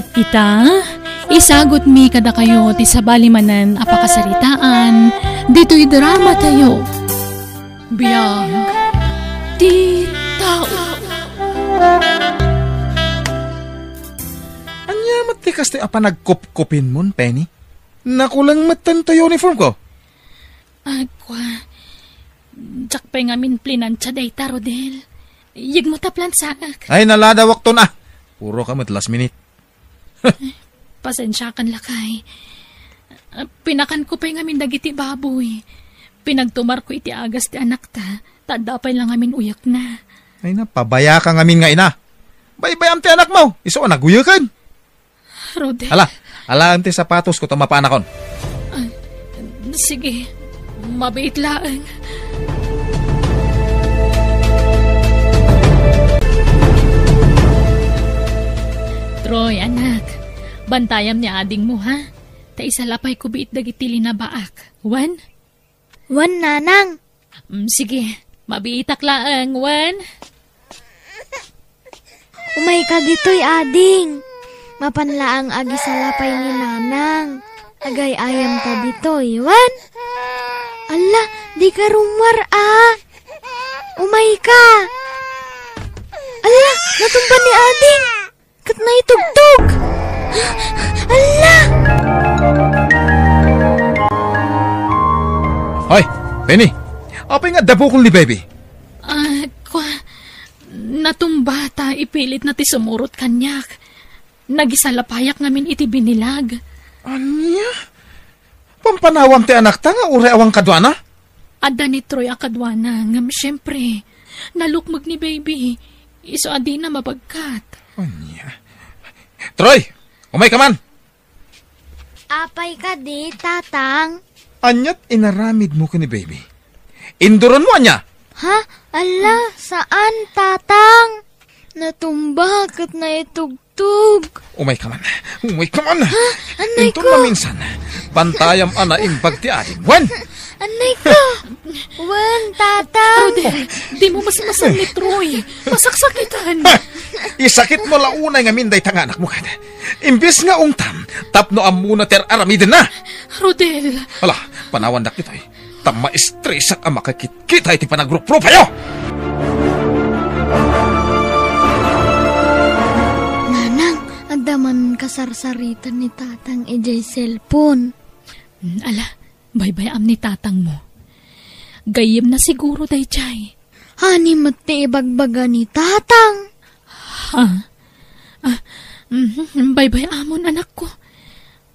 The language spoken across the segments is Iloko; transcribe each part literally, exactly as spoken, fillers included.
Ita, isagutmi kadakayo ti sabali manen a pakasaritaan ditoy dramatayo. Biag ti tao. Ania met ti kastoy a panagkupkupinmon, Penny? Nakuleng metten ti uniformko. Agkua, diak pay ngamin plinansia dayta, Rodel. Yegmo ta plansaak. Ay, naladawakton a. Puro ka met last minute. Pasensiakan, lakay. Ah, pinakanko pay ngamin dagiti baboy. Pinagtumarko iti agas ti anakta, ta adda pay la ngamin uyekna. Ay, napabayaka ngamin nga ina. Baybay-am ti anakmo, isu a naguyeken. Rodel. Ala, alaem ti sapatosko ta mapaanakon. Ah, sige, mabiit laeng. Troy, anak, bantayam ni adingmo, ha? Ta isalapayko biit dagiti linabaak. Wen? Wen, nanang. Mm, sige, mabiitak laeng, wen? Umayka ditoy, ading. Mapan laeng agisalapay ni nanang. Agay-ayamka ditoy, wen? Alla, dika rummuar a. Umayka. Alla, natumba ni ading. Ket naitugtog. Alla! Hoy, Penny! Apay nga adda bukol ni Baby? Ah, kua, natumba ta ipilitna ti sumurot kaniak. Nagisalapayak ngamin iti binilag. Ania? Pampanawam ti anakta nga uray awan kaduana? Adda ni Troy a kaduana, ngem siempre, nalukmeg ni Baby. Isu a dina mabagkat. Ania? Troy! Umayka man! Apay kadi, Tatang? Ania't inaramidmo ken ni Baby? Induronmo ania? Ha? Alla, saan, Tatang. Natumba ket naitug- Tug. Umayka man. Umayka man. Ha? Anay ko. Inton maminsan, bantayam a naimbag ti adim. Wen! Anay ko. Wen, Tatang. Rodel, dimo masmasan ni Troy. Masaksakitan. Ha! Isakitmo la unay ngamin dayta nga anakmo, ket imbes nga ungtam, tapno ammona ti ar-aramidenna. Rodel. Ala, panawandak ditoy. Ta maistresak a makitkita iti panagruprupayo! Nanang, adda man kasarsaritan ni Tatang idiay cellphone. Mm, ala, baybay-am ni Tatangmo. Gayyemna siguro daydiay. Honey met ti ibagbaga ni Tatang. Ha? Ah, mhm, baybay-amon, anakko.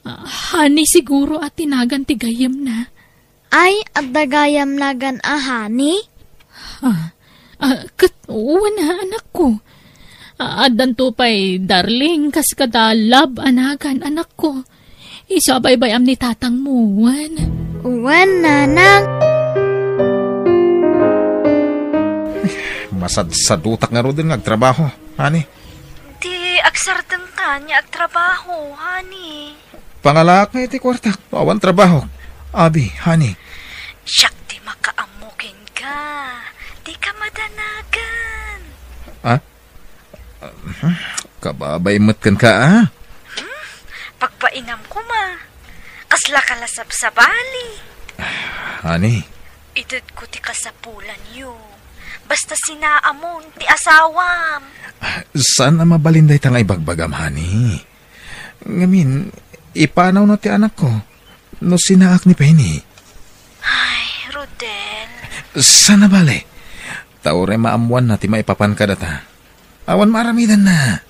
Ah, honey siguro a ti nagan ti gayyemna. Ay, adda gayam nagan a honey? Ah, ah, ket wen a, anakko. Ah, addanto pay darling kas kada love a nagan, anakko. Isu a baybay-am ni Tatangmo, wen? Wen, Nanang. Masadsadutak ngaruden nga agtrabaho, honey. Di agsardengka nga agtrabaho, honey. Pangalaak nga iti kuartak no awan trabahok, abi, honey. Siak ti makaammo kenka. Dika madanagan. Ah? Kababay met kenka, ah? Hmm? Pagbainam koma. Kasla ka la sabsabali. Honey. Itedko ti kasapulanyo. Basta sinaamon ti asawam. Saan a mabalin dayta nga ibagbagam, honey. Ngamin, ipanawna ti anakko no sinaak ni Penny. Ay, Rodel. Saan a bale? Ta uray maammoanna ti maipapan kadata. Awan maaramidanna.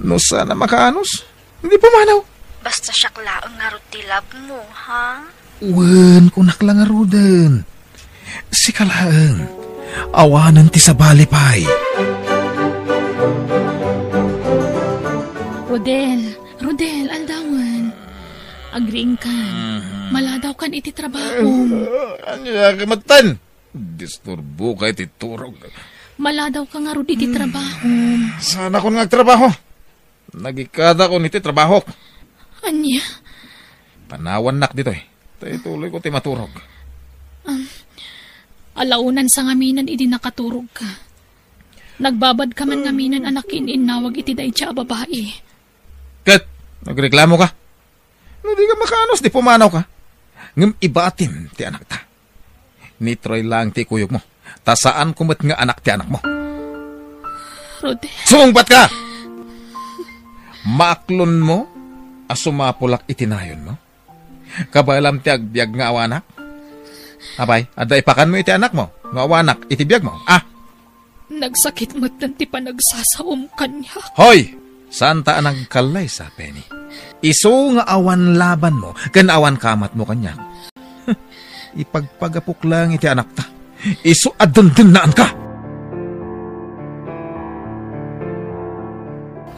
No saan a makaanus, di pumanaw. Basta siak laeng ngarud ti love mo, ha? Wen, kunak la ngaruden. Sika laeng. Awanen ti sabali pay. Rodel, Rodel, aldawen. Agriingkan. Mhm. Maladawkan iti trabahom. Ania ka metten? Disturboka iti turog. Maladawka ngarud iti trabahom. Saanakon nga agtrabaho? Nagikkatakon iti trabahok. Ania? Panawannak ditoy. Ta ituloyko ti maturog. Um, alaunansa ngaminen idi nakaturogka. Nagbabadka man ngaminen a nakiin-innawag iti daydiay a babai. Ket, Nagreklamo ka? No di ka makaanus, di pumanaw ka. Ngem ibatim ti anakta. Ni Troy lang ti ikuyogmo. Ta saan ko met nga anak ti anakmo. Rodel. Sumungbat ka! Maaklonmo a sumapulak iti nayonmo? Kabaelam ti agbiag nga awanak? Apay, adda ipakanmo iti anakmo no awanak iti biagmo? Ah! Nagsakit metten ti panagsasaom kaniak. Hoy! Saanta a nagkallaysa, Penny. Isu nga awan labanmo ken awan kamatmo kaniak. Ipagpagapok lang iti anakta. Isu a dendennaanka.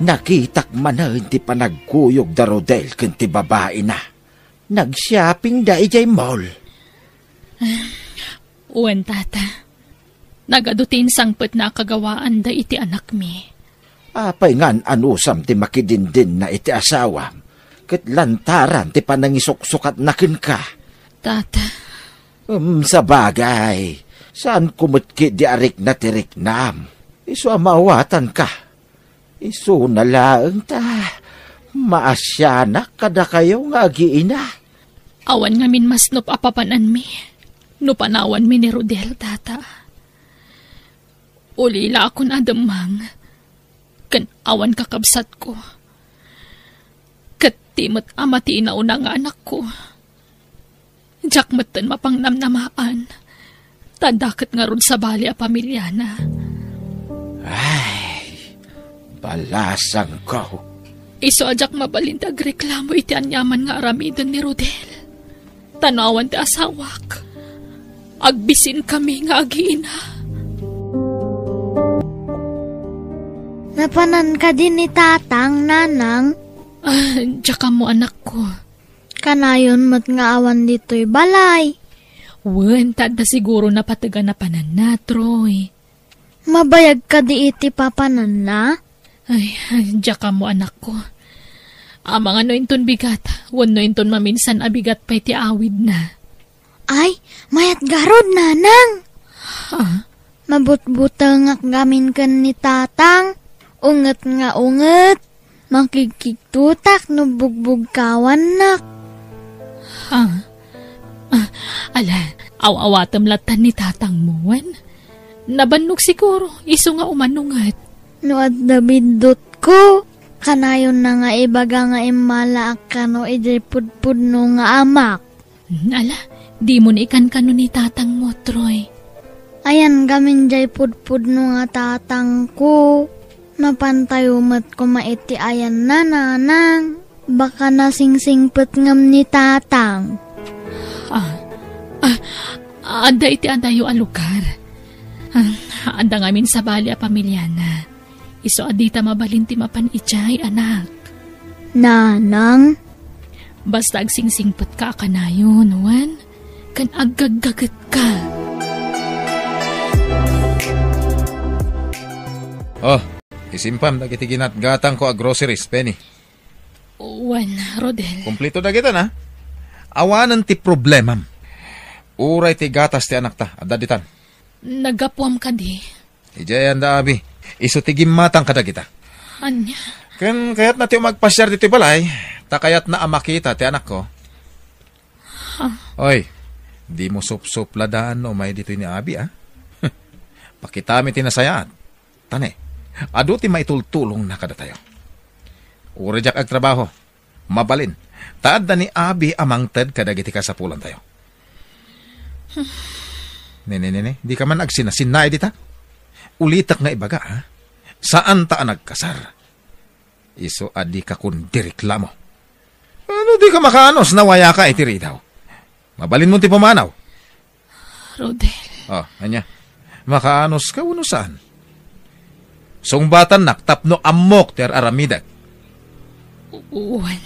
Nakitak manen ti panagkuyog da Rodel ken ti babaina. Nagsiapingda idiay mall. Wen, tata. Nagadu ti insangpetna a kagawaanda iti anakmi. Apay nga an-anusam ti makidindinna iti asawam, ket lantaran ti panangisuksukatna kenka? Tata. Em, sabagay, saanko met ketdi a rikna ti riknam. Isu a maawatanka. Isuna laeng ta maasianak kadakayo nga agiina. Awan ngamin masnop a papananmi no panawanmi ni Rodel, tata. Ulilaakon a demmang ken awan kakabsatko. Ket ti met a matinaona nga anakko. Diak metten mapangnamnamaan, ta adda ket ngarud sabali a pamiliana. Ay, balasangko. Isu a diak mabalin ti agreklamo iti aniaman nga aramiden ni Rodel. Ta no awan ti asawak, agbisinkami nga agiina. Napanan kadi ni Tatang, Nanang? Ah, diak ammo, anakko. Kanayon met nga awan ditoy balay. Wen, ta adda siguro napateg a napananna, Troy. Mabayag kadi iti papananna? Ay, diak ammo, anakko. Amangan no inton bigat, wenno inton maminsan a bigat pay ti awidna. Ay, mayat garud, Nanang. Ha? Mabutbutengak gamin ken ni Tatang. Unget nga unget. Makigkigtotak no bugbugkawannak. Ha? Ah, ala, aw-awatem lattan ni tatangmo, wen? Nabannog siguro, isu nga umano nget. No adda biddutko, kanayonna nga ibaga nga immalaak kano idiay pudpudno nga amak. Hmm, ala, dimo no ikankano ni tatangmo, Troy. Ayan gamin jay pudpudno nga tatangko. Mapantayo met koma iti ayanna, Nanang. Baka nasingsingpet ngem ni Tatang. Ah, ah, adda iti adayo a lugar. Ah, adda ngamin sabali a pamiliana. Isu a dita mabalin ti mapan idiay, anak. Nanang? Basta agsingsingpetka a kanayon, wen, ken aggaggagetka. Oh, isimpam dagiti ginatgatangko a groceries, Penny. Wen, Rodel. Kompleto dagita na. Awanen ti problemam. Uray ti gatas ti anakta, adda ditan. Naggapuam kadi. Idiay anda, abi. Isu ti gimmatang kadagita. Ania? Ken kayatna ti umagpasiar ditoy balay, ta kayatna a makita ti anakko. Ha? Oy, dimo supsupladaan no umay ditoy ni abi, a? Pakitami ti nasayaat. Ta ne, adu ti maitultulongna kadatayo. Uray diak agtrabaho. Mabalin, ta adda ni abi a mangted kadagiti kasapulantayo. Ne, ne, ne, ne, dika man agsinasinnaay dita. Ulitek nga ibaga, ha? Saanta a nagkasar. Isu a dika kundireklamo. Ano, dika makaanus no awayaka iti ridaw? Mabalinmo ti pumanaw. Rodel. Oh, ania? Makaanuska wenno saan? Sungbatannak tapno ammok ti ar-aramidek. Wen,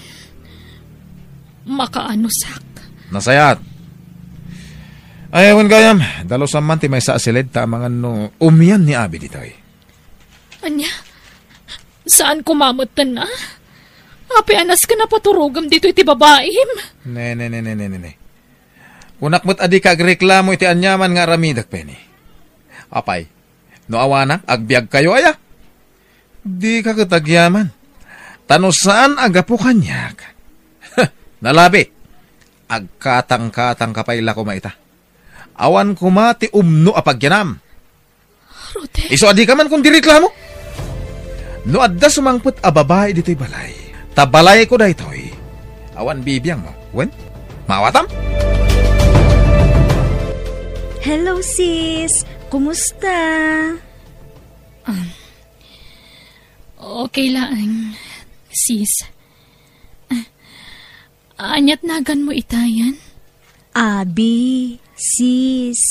makaanusak. Nasayaat. Ay, wen gayam, dalusam man ti maysa a siled ta amangan no umian ni abi ditoy. Ania? Saan koma metten, a? Apay a nasken a paturogem ditoy ti babaim? Ne, ne, ne, ne, ne, ne, ne. Kunak met a dika agreklamo iti aniaman nga aramidek, Penny. Apay, no awanak, agbiagkayo aya? Dika ket agyaman. Ta no saan a gapu kaniak, nalabit, agkatangkatangka pay la koma ita. Awan koma ti umno a pagyanam. Rodel. Isu a dika man kon direklamo. No adda sumangpet a babai ditoy balay, ta balayko daytoy. Awan bibiangmo. Wen? Maawatam? Hello, sis. Kumusta? Um, okay lang, sis. Ah, ania't naganmo itayan? Abi, sis.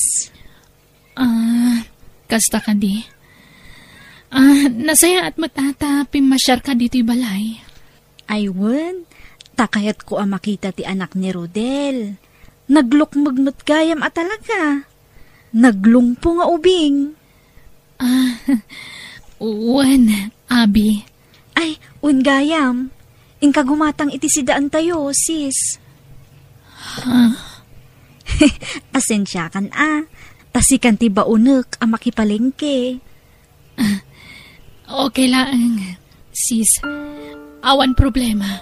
Ah, kasta kadi? Ah, nasayaat met a ta pimmasiarka ditoy balay. Ay wen, ta kayatko a makita ti anak ni Rodel. Naglukmeg met gayam a talaga. Naglungpo nga ubing. Ah, wen, abi. Ay, wen gayam. Inka gumatang iti sidaantayo, sis. Ah? Asensiakan a. Ta sikan ti baonek a makipalengke. Ah, okay laeng, sis. Awan problema.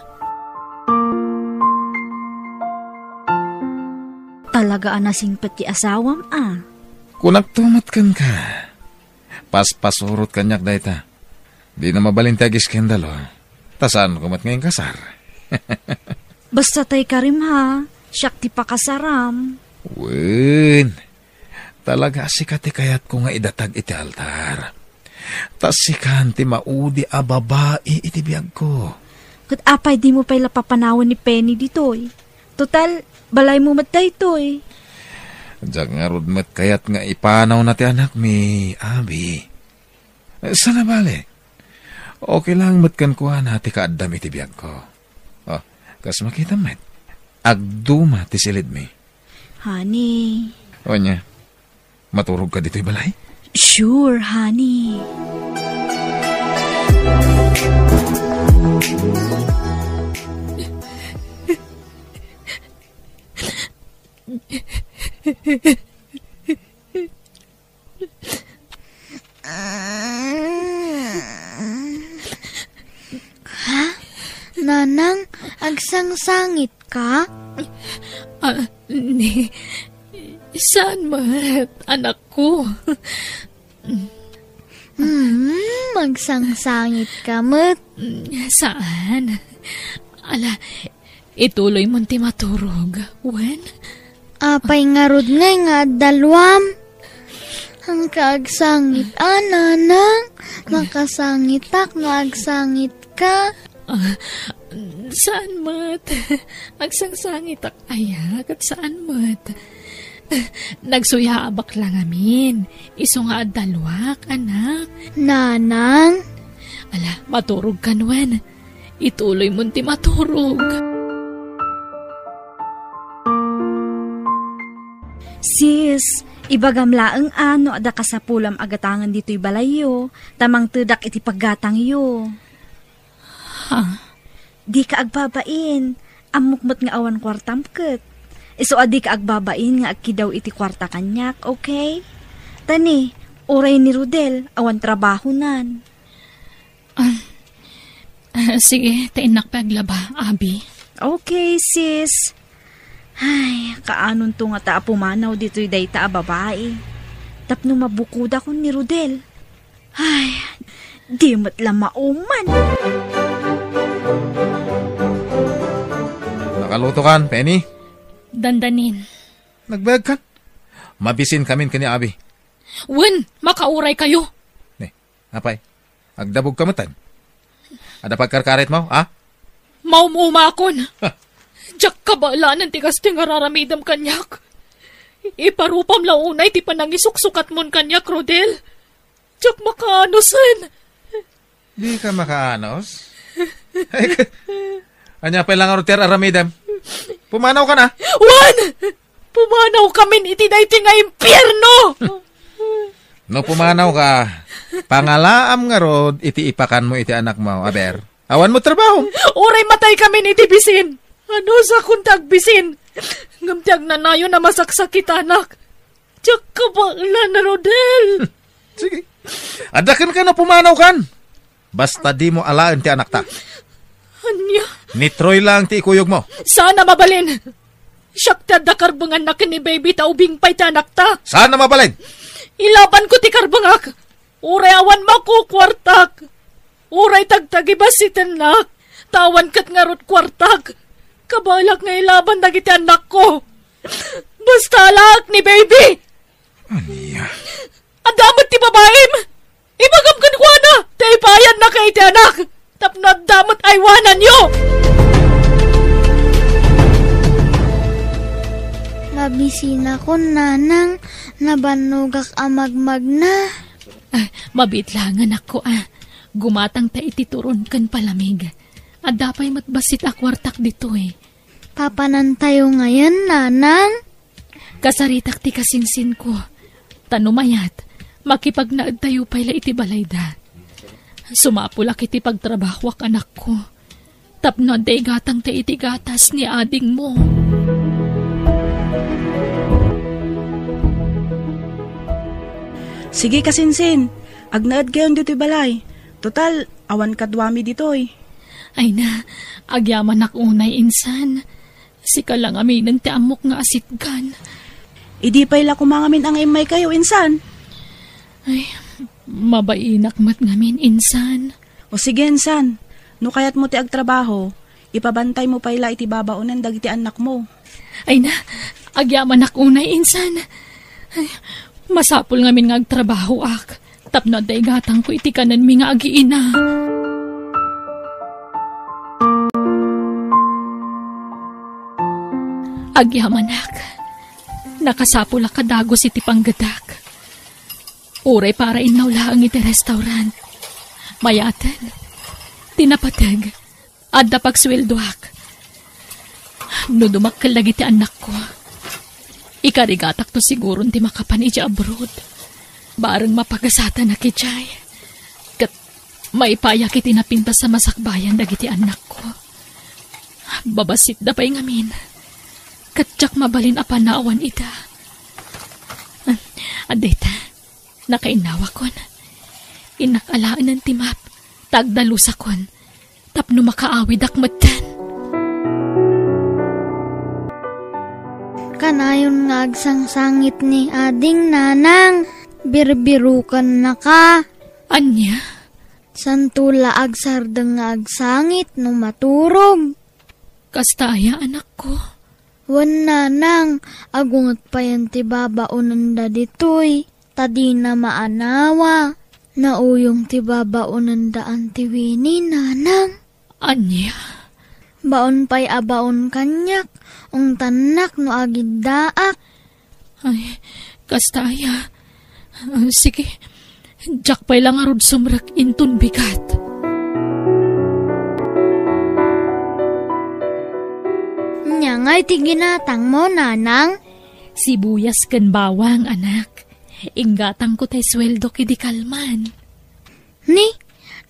Talaga a nasingpet ti asawam a. Kunakto met kenka. Paspasurot kaniak dayta. Dina mabalin ti agiskandalo. Ta saanko met nga inkasar. Basta tay karim ha, siak ti pakasaram. Wen, talaga a sika ti kayatko nga idatag iti altar. Ta sikan ti maudi a babai iti biagko. Ket apay dimo pay la papanawen ni Penny ditoy? Total, balaymo met daytoy. Diak ngarud met kayat nga ipanawna ti anakmi, abi. Saan a bale? Okay lang met kenkuana ti kaaddam iti biagko. Oh, kas makitam met, agduma ti silidmi. Honey. Ania, maturogka ditoy balay? Sure, honey. Ha? Nanang, agsangsangitka? Ah, ni, saan met, anakko? Hmm, agsangsangitka met. Saan? Ala, ituloymon ti maturog, wen? Apay ngarud ngay nga adda luam? Anka agsangit a, nanang? Makasangitak no agsangitka? Ah, saan met? Agsangsangitak aya, ket saan met? Nagsuyaabak la ngamin, isu nga adda luak, anak. Nanang? Ala, maturogkan wen. Ituloymon ti maturog. Sis, ibagam laeng a no adda kasapulam a gatangen ditoy balayyo, ta mangtedak iti paggatangyo. Ha? Dika agbabain. Ammok met nga awan kuartam ket. Isu a dika agbabain nga agkidaw iti kuarta kaniak, okay? Ta ni, uray ni Rodel, awan trabahonan. Ah, ah, sige, ta innak pay aglaba, abi. Okay, sis. Ay, kaanonto ngata a pumanaw ditoy dayta a babai. Tapno mabukodakon ni Rodel. Ay, di met la mauman. Nakalutokan, Penny? Dandanin. Nagbayagkan? Mabisinkamin ken ni abi. Wen, makauraykayo. Ne, apay, agdabogka metten? Adda pagkarkaritmo, a? Maum-umakon. Ha. Diak kabaelan ti kastoy nga ar-aramidem kaniak. Iparupam la unay ti panangisuksukatmon kaniak, Rodel. Diak makaanosen. Dika makaanos? Ay, ka-, ania pay la ngarud ti ar-aramidem? Pumanawkan a? Wen! Pumanawkamin iti daytoy nga impierno! No pumanawka, pangalaam ngarud iti ipakanmo iti anakmo, aber. Awanmo trabaho. Uray mataykamin iti bisin. Anusakon ti agbisin? Ngem ti agnanayon a masaksakitanak. Diak kabaelan, Rodel. Sige. Adda kenka no pumanawkan. Basta dimo alaen ti anakta. Ania? Ni Troy lang ti ikuyogmo. Saan a mabalin. Siak ti adda karbenganna ken ni Baby ta ubing pay ti anakta. Saan a mabalin. Ilabanko ti karbengak. Uray awan makukuartak. Uray tagtagibasitennak. Ta awan ket ngarud kuartak. Kabaelak nga ilaban dagiti annakko. Basta alaak ni Baby. Ania? Adda met ti babaim! Ibagam kenkuana ta ipaayannaka iti anak tapno adda met aywananyo! Mabisinakon, nanang, nabannogak a magmagna. Ah, mabiit laeng, anakko, a. Gumatangta iti turon ken palamig. Adda pay met bassit a kuartak ditoy. Papanantayo ngayen, nanang? Kasaritak ti kasinsinko. Ta no mayat, makipagnaedtayo pay la iti balayda. Sumapulak iti pagtrabahoak, anakko. Tapno adda igatangta iti gatas ni adingmo. Sige, kasinsin. Agnaedkayon ditoy balay. Total, awan kaduami ditoy. Ay na, agyamanak unay insan. Sika la ngaminen ti ammok nga asitgan. Idi pay la koma ngamin nga immaykayo, insan. Ay, mabainak met ngamin, insan. O sige, insan. No kayatmo ti agtrabaho, ipabantaymo pay la iti babaonen dagiti annakmo. Ay na, agyamanak unay, insan. Ay, masapul ngamin nga agtrabahoak. Tapno adda igatangko iti kanenmi nga agiina. Agyamanak, nakasapulak a dagus iti panggedak. Uray para innaw laeng iti restaurant. Mayaten, ti napateg, adda pagsueldoak. No dumakkel dagiti annakko, ikarigatakto siguron ti makapan idiay abroad. Bareng mapagasatanak idiay. Ket maipayak iti napintas a masakbayan dagiti annakko. Babasitda pay ngamin. Ket diak mabalin a panawan ida. Adda ita, nakainnawakon. Innak alaenen ti map, ta agdalusakon. Tapno makaawidak metten. Kanayon nga agsangsangit ni ading, nanang, birbirukennaka. Ania? Santo la agsardeng nga agsangit no maturog. Kasta aya, anakko? Wen, nanang, agunget payen ti babaonenda ditoy. Ta dina maanawa, nauyong ti babaonendaan ti Winnie, nanang. Ania? Baon pay a baon kaniak, ungtannak no agiddaak. Ay, kasta aya. Ah, sige, diak pay la ngarud sumrek inton bigat. Ania ngay ti ginatangmo, nanang? Sibuyas ken bawang, anak. Inggatangko tay sueldok idi kalman. Ni,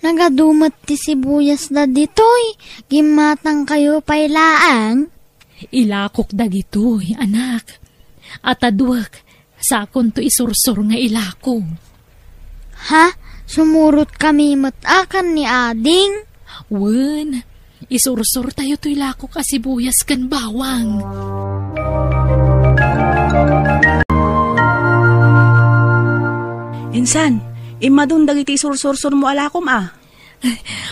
nagadu met ti sibuyasda ditoy, gimmatangkayo pay laeng? Ilakok dagitoy, anak. Ataduek, sakonto isursor nga ilako. Ha? Sumurotkami met a ken ni ading? Wen, isursortayo toy lakok a sibuyas ken bawang. Insan, immadun dagiti isursorsormo a lakom a.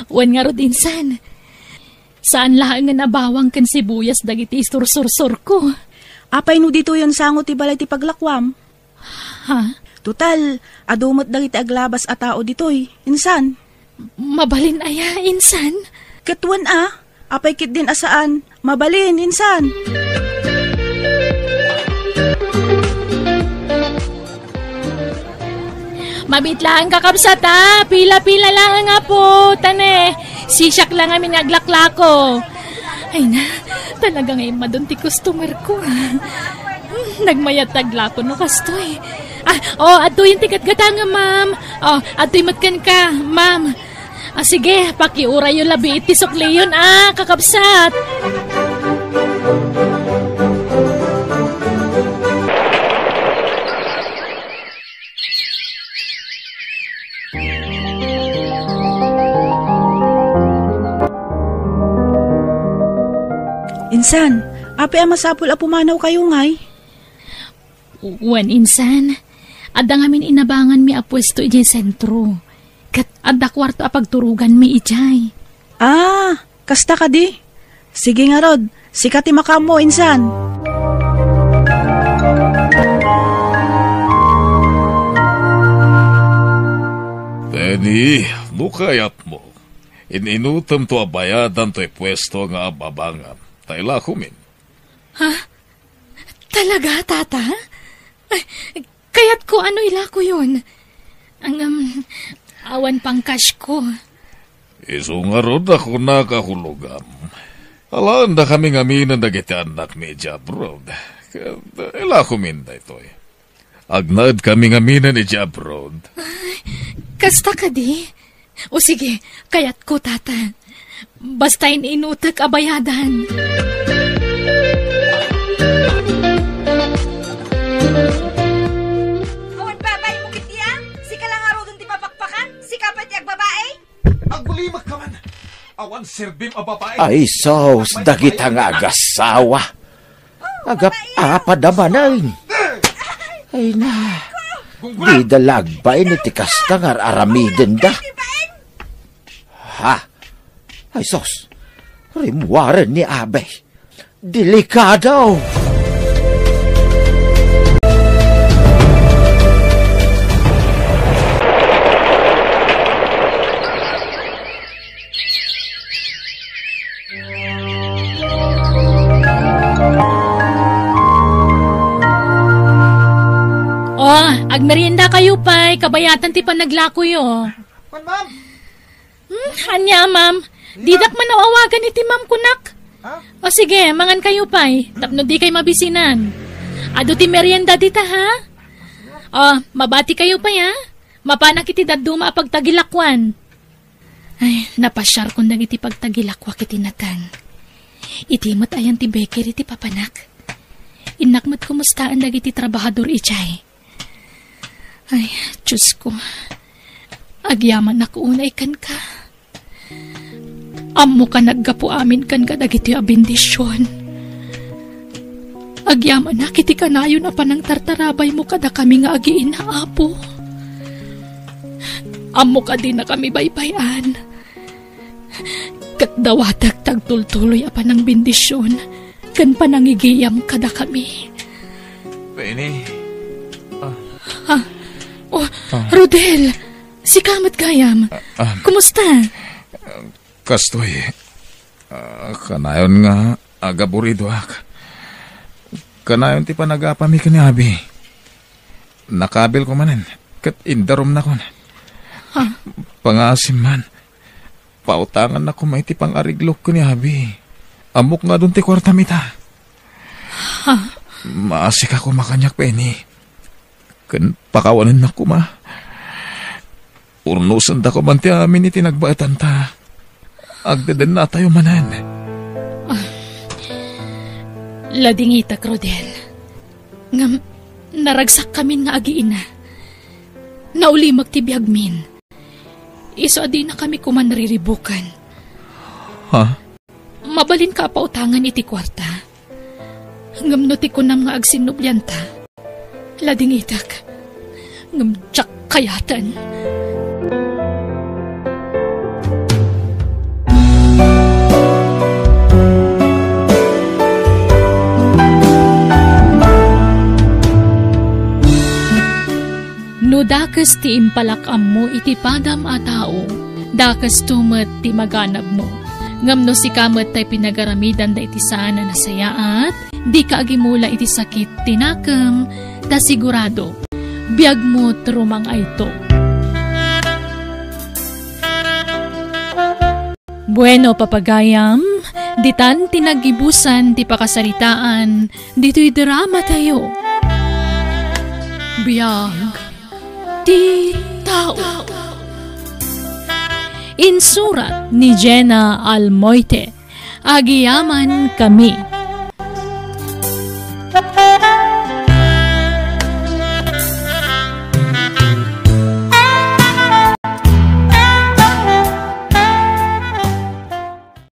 Wen ngarud, insan. Saan laengen a bawang ken sibuyas dagiti isursorsorko. Apay no ditoyen sango ti balay ti paglakuam? Ha? Total, adu met dagiti aglabas a tao ditoy. Insan? Mabalin aya, insan? Ket wen a, apay ketdin a saan? Mabalin, insan? Mabiit laeng, kakabsat, a. Pila-pila laeng, apo. Ta ne, sisiak la ngamin nga aglaklako. Ay na, talaga nga immadun ti customer ko, a. Hmm, nagmayat ti aglako no kastoy. Ah, o, adtoyen ti gatgatangem, ma'am. O, adtoy met kenka, ma'am. Ah, sige, pakiurayo labi iti sukliyon, a, kakabsat. Insan, apay a masapul a pumanawkayo ngay? Wen, insan, adda ngamin inabanganmi a puesto idiay sentro. Ket adda kuarto a pagturoganmi idiay. Ah, kasta kadi? Sige ngarud, sika ti makaammo, insan. Teddy, no kayatmo, in-inutemto a bayadan toy puesto nga ababangam. Ta ilakomin. Ha? Talaga, Tata? Ay, kayatko a no ilakoyon. Ang, um, awan pang cash ko. Isu ngarud a kunak a hulogam. Alaendakami ngamin dagiti annakmi idiay abroad. Ket, uh, ilakomin daytoy. Agnaedkami ngamin idiay abroad. Ay, kasta kadi? O sige, kayatko, Tata. Basta in-inutek a bayadan. Awan babaimo ketdi a? Sika la ngaruden ti mapakpakan? Sika pay ti agbabai? Agbulimekka man. Awan serbim a babai. Ay, sus, dagita nga agasawa. Agap-apad a manen. Ay na, dida la agbain iti kasta nga ar-aramidenda. Ha? Ay sus, rimmuaren ni Abe. Delikado! Oh, agmeriendakayo pay, kabayatan ti panaglakoyo. Wen, ma'am. Hmm, ania, ma'am? Didak man aw-awagan iti ma'am kunak. Ha? O sige, mangankayo pay, tapno dikay mabisinan. Adu ti merienda dita, ha? O, mabatikayo pay, ha? Mapanak iti dadduma a pagtagilakuan. Ay, napasiarkon dagiti pagtagilakuak iti nateng. Idi met ayan ti beker iti papanak. Innak met kumustaan dagiti trabahador idiay. Ay, Diosko, agyamanak unay kenka. Ammok a naggapu amin kenka dagitoy a bendision. Agyamanak iti kanayon a panangtartarabaymo kadakami nga agiina, Apo. Ammok a dinakami baybay-an. Ket dawatek ti agtultuloy a panangbendision ken panangigiyam kadakami. Penny. Ah. Ah. Oh, Ah. Rodel, sika met gayam. Ah, ah. Kumusta? Kastoy, ah, kanayon nga agaburidoak. Kanayon ti panagapami ken ni Abi. Nakabilko manen, ket indarumnakon. Ha? Pangaasim man, pautangannak koma iti pang-ariglok ken ni Abi. Ammok nga adun ti kuartam ita. Ha? Maasika koma kaniak, Penny. Ken pakawanennak koma. Urnosendako man ti amin iti nagbaetanta. Agdedennatayo manen. Ah, ladingitak, Rodel. Ngem, naragsakkamin nga agiina. Naulimek ti biagmin. Isu a dinakami koma nariribukan. Ha? Mabalinka a pautangan iti kuarta. Ngem no ti kunam nga agsinnublianta, ladingitak. Ngem diak kayaten. No dakes ti impalak-ammo iti padam a tao, dakesto met ti maganabmo. Ngem no sika met tay pinagaramidan daydi saan a nasayaat, dika agimula iti sakit ti nakem, ta sigurado, biagmo ti rumang-ayto. Bueno, papagayam, ditan ti naggibusan ti pakasaritaan ditoy drama tayo. Biag ti tao. Insurat ni Jenna Almoite. Agiyaman kami.